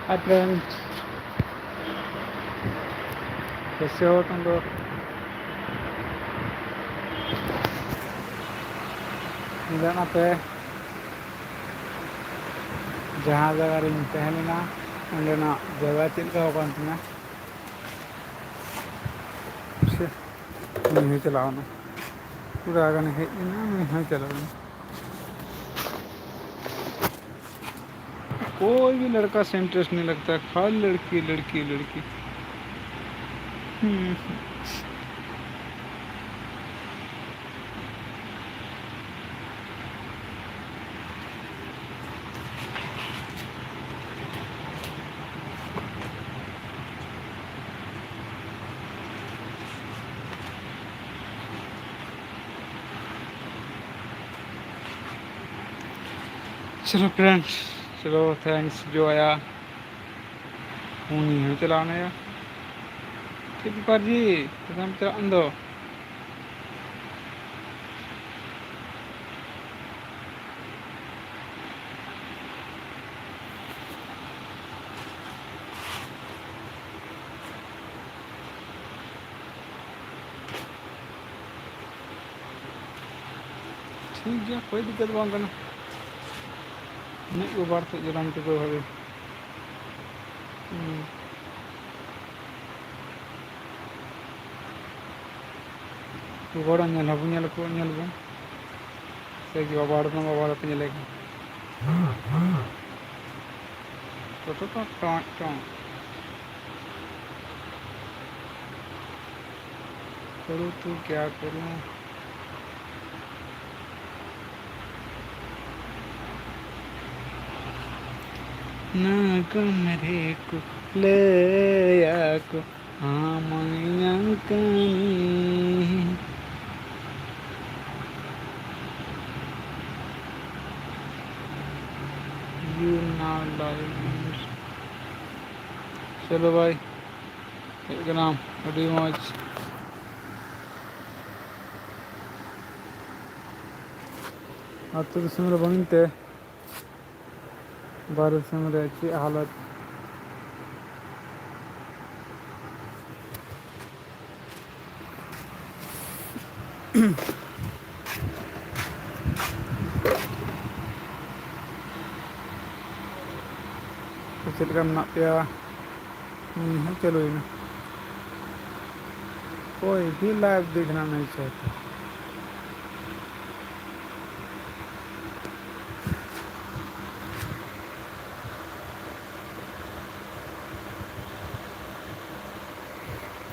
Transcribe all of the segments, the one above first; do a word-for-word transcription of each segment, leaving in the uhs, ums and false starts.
Hi friends, कैसे हो तुम लोग? ᱧᱮᱞ ᱟᱯᱮ ᱡᱟᱦᱟᱸ ᱡᱟᱭᱜᱟ ᱨᱤᱧ ᱛᱟᱦᱮᱸ ᱞᱮᱱᱟ, ᱚᱸᱰᱮᱱᱟᱜ ᱡᱟᱭᱜᱟ ᱪᱮᱫ ᱞᱮᱠᱟ ᱠᱟᱱ ᱛᱤᱧᱟ᱾ ᱥᱮ ᱩᱱᱤ ᱦᱚᱸᱭ ᱪᱟᱞᱟᱣ ᱮᱱᱟ, ᱯᱩᱨᱟ ᱜᱟᱱᱮ ᱦᱮᱡ ᱮᱱᱟ, ᱩᱱᱤ ᱦᱚᱸᱭ ᱪᱟᱞᱟᱣ ᱮᱱᱟ᱾ कोई भी लड़का से इंटरेस्ट नहीं लगता है, खाली लड़की, लड़की, लड़की। हम्म। चलो फ्रेंड्स, चलो, थैंक्स जो आया। ᱩᱱᱤ ᱦᱚᱸ ᱪᱟᱞᱟᱣ ᱮᱱᱟᱭᱟ᱾ ᱪᱮᱫ ᱵᱮᱯᱟᱨ ᱡᱤ? ᱪᱮᱫᱟᱜ ᱮᱢ ᱪᱟᱞᱟᱜ ᱠᱟᱱ ᱫᱚ? ᱴᱷᱤᱠ ᱜᱮᱭᱟ, ᱠᱳᱭ ᱫᱤᱠᱠᱟᱛ ᱵᱟᱝ ᱠᱟᱱᱟ᱾ ᱩᱱᱟᱹᱜ ᱜᱮ ᱵᱟᱨ ᱥᱮᱫ ᱡᱚᱞᱟᱱ ᱴᱤᱠᱟᱹᱣ ᱵᱷᱟᱵᱮ᱾ ᱦᱩᱸ᱾ ᱜᱚᱲᱚ ᱧᱮᱞ ᱦᱚᱸᱵᱚᱱ ᱧᱮᱞ ᱠᱚ, ᱧᱮᱞ ᱵᱚᱱ᱾ ᱥᱮ ᱠᱤ ᱵᱟᱵᱟ ᱦᱚᱲ ᱠᱷᱚᱱ ᱵᱟᱵᱟ ᱦᱚᱲ ᱠᱚ ᱧᱮᱞᱮ ᱠᱟᱱᱟ᱾ ᱴᱚᱴᱚ ᱴᱚᱸ ᱴᱚᱸ ᱴᱚᱸ᱾ करूँ तो क्या करूँ? ᱱᱟ ᱠᱚᱢᱨᱮ ᱠᱚ ᱞᱟᱹᱭᱟ ᱠᱚ, ᱟᱢ ᱤᱧᱟᱝ ᱠᱟᱹᱢᱤ᱾ You now live. ᱪᱚᱞᱚ ᱵᱷᱟᱭ, ᱦᱮᱡ ᱠᱟᱱᱟᱢ, ᱟᱹᱰᱤ ᱢᱚᱡᱽ᱾ ᱟᱹᱛᱩ ᱫᱤᱥᱚᱢ ᱨᱮ ᱵᱟᱹᱱᱩᱧ ᱛᱮ ᱵᱟᱨᱦᱮ ᱫᱤᱥᱚᱢ ᱨᱮ ᱪᱮᱫ ᱦᱟᱞᱚᱛ᱾ ᱪᱮᱫ ᱞᱮᱠᱟ ᱢᱮᱱᱟᱜ ᱯᱮᱭᱟ? ᱦᱩᱸ, ᱦᱩᱸ, ᱪᱟᱹᱞᱩᱭᱮᱱᱟ᱾ कोई भी लाइव देखना नहीं चाहता।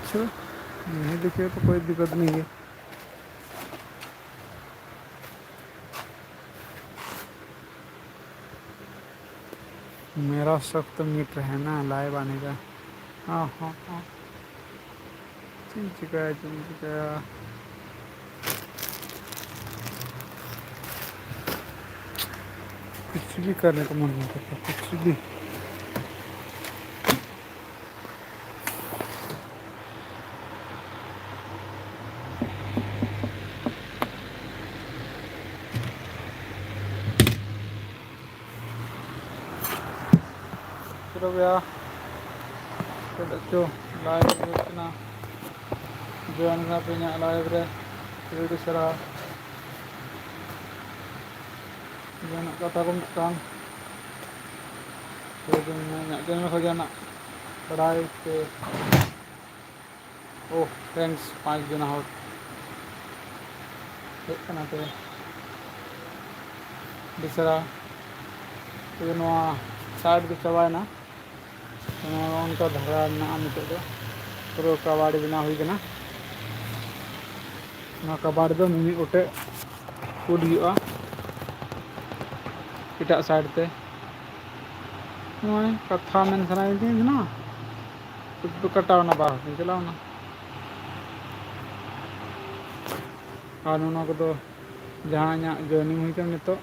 अच्छा, नहीं देखिए तो कोई दिक्कत नहीं है। मेरा शौक तो मिट रहा है ना लाइव आने का। हाँ, हाँ, हाँ। चल चुका है, चल चुका है। कुछ भी करने का मन नहीं करता, कुछ भी। ᱪᱚᱞᱚ ᱵᱚᱭᱦᱟ, ᱪᱮᱫ ᱪᱚ ᱞᱟᱭᱤᱵᱷ ᱦᱩᱭᱩᱜ ᱠᱟᱱᱟ, ᱡᱚᱭᱮᱱ ᱠᱟᱱᱟ ᱯᱮ ᱤᱧᱟᱹᱜ ᱞᱟᱭᱤᱵᱷ ᱨᱮ, ᱟᱹᱰᱤ ᱟᱹᱰᱤ ᱥᱟᱨᱦᱟᱣ᱾ ᱡᱟᱦᱟᱱᱟᱜ ᱠᱟᱛᱷᱟ ᱠᱚ ᱢᱤᱫᱴᱟᱝ ᱞᱟᱹᱭ ᱫᱚ ᱢᱮᱱᱟᱜᱼᱟ, ᱤᱧᱟᱹᱜ ᱪᱮᱱᱮᱞ ᱠᱷᱚᱱ ᱡᱟᱦᱟᱱᱟᱜ ᱵᱟᱲᱟᱭ ᱯᱮ᱾ ᱳ ᱯᱷᱨᱮᱱᱰᱥ, ᱯᱟᱸᱪ ᱡᱚᱱᱟ ᱦᱚᱲ ᱦᱮᱡ ᱠᱟᱱᱟ ᱯᱮ ᱵᱤᱥᱲᱟ᱾ ᱛᱚᱵᱮ ᱱᱚᱣᱟ ᱥᱟᱭᱤᱰ ᱫᱚ ᱪᱟᱵᱟᱭᱮᱱᱟ᱾ ᱱᱚᱜᱼᱚ ᱱᱚᱝᱠᱟ ᱫᱷᱟᱨᱟ ᱢᱮᱱᱟᱜᱼᱟ ᱱᱤᱛᱚᱜ ᱫᱚ᱾ ᱯᱩᱨᱟᱹ ᱠᱟᱵᱟᱰ ᱵᱮᱱᱟᱣ ᱦᱩᱭ ᱠᱟᱱᱟ᱾ ᱱᱚᱣᱟ ᱠᱟᱵᱟᱰ ᱫᱚ ᱢᱤᱢᱤᱫ ᱜᱚᱴᱮᱡ ᱯᱩᱴ ᱦᱩᱭᱩᱜᱼᱟ ᱮᱴᱟᱜ ᱥᱟᱭᱤᱰ ᱛᱮ᱾ ᱱᱚᱜᱼᱚᱭ ᱠᱟᱛᱷᱟ ᱢᱮᱱ ᱥᱟᱱᱟᱭᱮᱫᱤᱧ ᱛᱟᱦᱮᱱᱟ, ᱠᱟᱴᱟᱣ ᱮᱱᱟ, ᱵᱟᱨ ᱦᱚᱲ ᱠᱤᱱ ᱪᱟᱞᱟᱣ ᱮᱱᱟ᱾ ᱟᱨ ᱱᱚᱣᱟ ᱠᱚᱫᱚ ᱡᱟᱦᱟᱸ ᱤᱧᱟᱹᱜ ᱡᱚᱭᱮᱱᱤᱝ ᱦᱩᱭ ᱠᱟᱱᱟ ᱱᱤᱛᱚᱜ,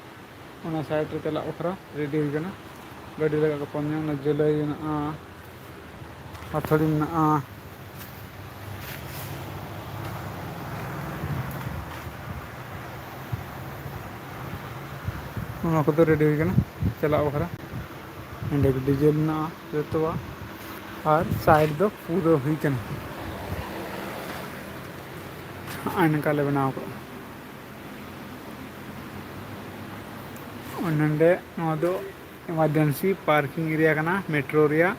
ᱚᱱᱟ ᱥᱟᱭᱤᱰ ᱨᱮ ᱪᱟᱞᱟᱜ ᱵᱟᱠᱷᱨᱟ ᱨᱮᱰᱤ ᱦᱩᱭ ᱠᱟᱱᱟ᱾ ᱜᱟᱹᱰᱤ ᱞᱟᱜᱟ ᱠᱚ ᱯᱟᱸᱡᱟ, ᱚᱱᱟ ᱡᱟᱹᱞᱟᱹᱭ ᱢᱮᱱᱟᱜᱼᱟ, ᱦᱟᱹᱛᱷᱟᱹᱲᱤ ᱢᱮᱱᱟᱜᱼᱟ᱾ ᱱᱚᱣᱟ ᱠᱚᱫᱚ ᱨᱮᱰᱤ ᱦᱩᱭ ᱠᱟᱱᱟ ᱪᱟᱞᱟᱜ ᱵᱟᱠᱷᱨᱟ᱾ ᱱᱚᱸᱰᱮ ᱰᱤᱡᱮᱞ ᱢᱮᱱᱟᱜᱼᱟ ᱡᱚᱛᱚᱣᱟᱜ, ᱟᱨ ᱥᱟᱭᱤᱰ ᱫᱚ ᱯᱩᱨᱟᱹ ᱦᱩᱭ ᱠᱟᱱᱟ᱾ ᱱᱚᱜᱼᱚᱭ ᱱᱚᱝᱠᱟ ᱞᱮ ᱵᱮᱱᱟᱣ ᱠᱟᱜᱼᱟ᱾ ᱱᱚᱸᱰᱮ ᱱᱚᱣᱟ ᱫᱚ ᱮᱢᱟᱨᱡᱮᱱᱥᱤ ᱯᱟᱨᱠᱤᱝ ᱮᱨᱤᱭᱟ ᱠᱟᱱᱟ ᱢᱮᱴᱨᱳ ᱨᱮᱭᱟᱜ᱾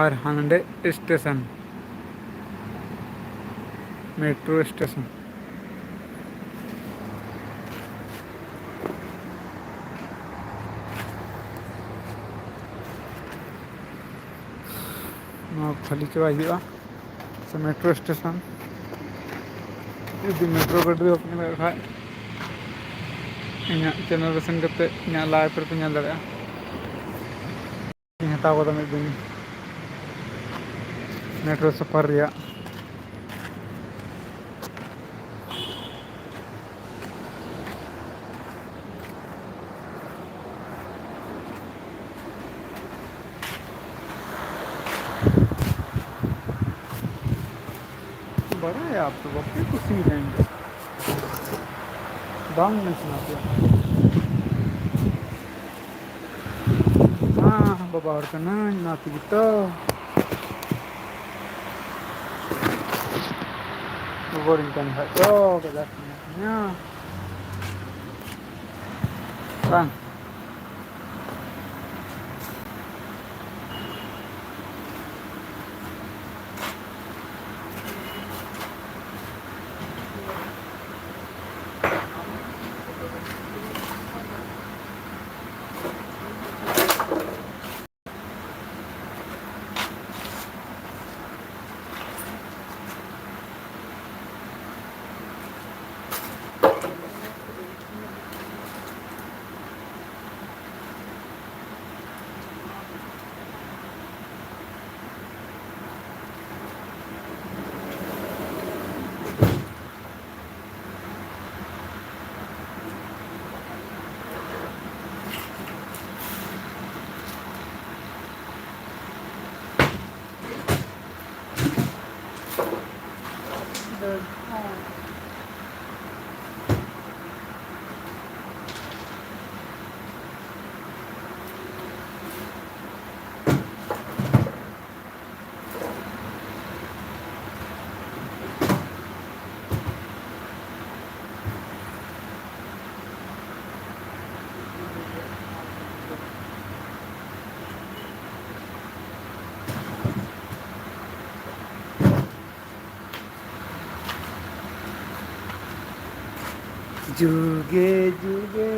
ᱟᱨ ᱦᱟᱸᱰᱮ ᱥᱴᱮᱥᱚᱱ, ᱢᱮᱴᱨᱳ ᱥᱴᱮᱥᱚᱱ᱾ ᱱᱚᱣᱟ ᱠᱷᱟᱹᱞᱤ ᱪᱟᱵᱟᱭ ᱦᱩᱭᱩᱜᱼᱟ᱾ ᱥᱮ ᱢᱮᱴᱨᱳ ᱥᱴᱮᱥᱚᱱ᱾ ᱡᱩᱫᱤ ᱢᱮᱴᱨᱳ ᱜᱟᱹᱰᱤ ᱵᱟᱯᱮ ᱧᱮᱞ ᱠᱟᱜ ᱠᱷᱟᱡ, ᱤᱧᱟᱹᱜ ᱪᱮᱱᱮᱞ ᱨᱮ ᱥᱮᱱ ᱠᱟᱛᱮ ᱤᱧᱟᱹᱜ ᱞᱟᱭᱤᱵᱷ ᱨᱮᱯᱮ ᱧᱮᱞ ᱫᱟᱲᱮᱭᱟᱜᱼᱟ᱾ ᱤᱧ ᱦᱟᱛᱟᱣ ᱠᱟᱫᱟ ᱢᱤᱫ ᱫᱤᱱ ᱢᱮᱴᱨᱳ ᱥᱟᱯᱷᱟᱨ ᱨᱮᱭᱟᱜ᱾ ᱵᱟᱲᱟᱭᱟ ᱟᱯᱮ ᱵᱟᱯᱮ ᱠᱩᱥᱤᱭᱮᱱᱟ ᱤᱧ ᱫᱚ᱾ ᱵᱟᱝ ᱢᱮᱱ ᱥᱟᱱᱟ ᱯᱮᱭᱟ᱾ ᱦᱮᱸ, ᱵᱟᱵᱟ ᱦᱚᱲ ᱠᱟᱹᱱᱟᱹᱧ, ᱚᱱᱟ ᱛᱮᱜᱮ ᱛᱚ᱾ ᱚ, ᱠᱷᱚᱵᱚᱨᱤᱧ ᱠᱟᱱ ᱠᱷᱟᱡ ᱫᱚ ᱠᱟᱡᱟᱠ ᱢᱮᱱᱟᱜ ᱛᱤᱧᱟ᱾ ᱵᱟᱝ᱾ ᱡᱩᱜᱮ ᱡᱩᱜᱮ᱾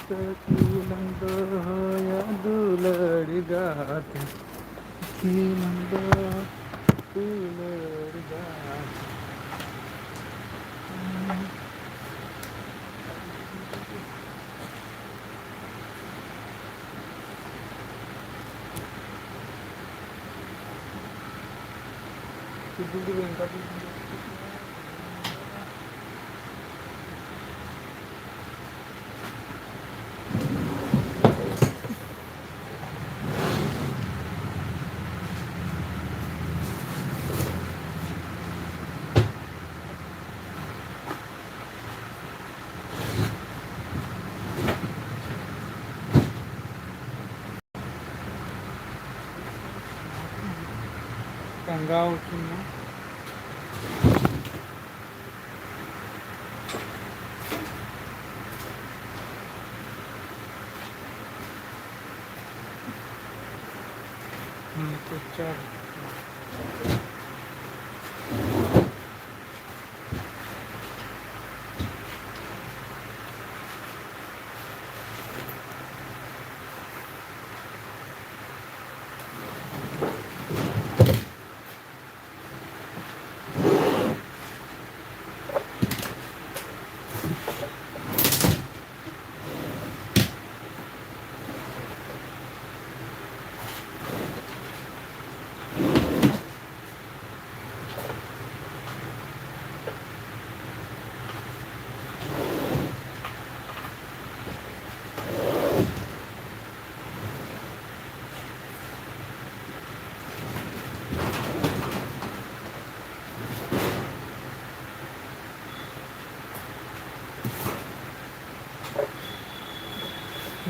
ᱥᱟᱹᱠᱷᱤ ᱞᱟᱝ ᱫᱚᱦᱚᱭᱟ ᱫᱩᱞᱟᱹᱲ ᱜᱟᱛᱮ, ᱥᱟᱹᱠᱷᱤ ᱞᱟᱝ ᱫᱚᱦᱚᱭᱟ ᱫᱩᱞᱟᱹᱲ ᱜᱟᱛᱮ᱾ ᱞᱟᱜᱟᱣ ᱦᱚᱪᱚᱧᱟ᱾ ᱦᱩᱸ, ᱯᱚᱪᱟᱨ᱾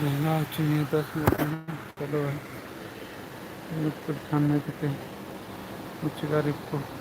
ᱵᱚᱸᱜᱟ ᱦᱚᱪᱚᱧ ᱫᱚ ᱦᱩᱭᱩᱜ ᱠᱟᱱᱟ, ᱪᱚᱞᱚ ᱵᱷᱟᱭ, ᱢᱤᱫ ᱯᱷᱩᱴ ᱥᱟᱢᱱᱮ ᱛᱮ ᱩᱪᱪᱚ ᱜᱟᱨᱤᱵ ᱠᱚ᱾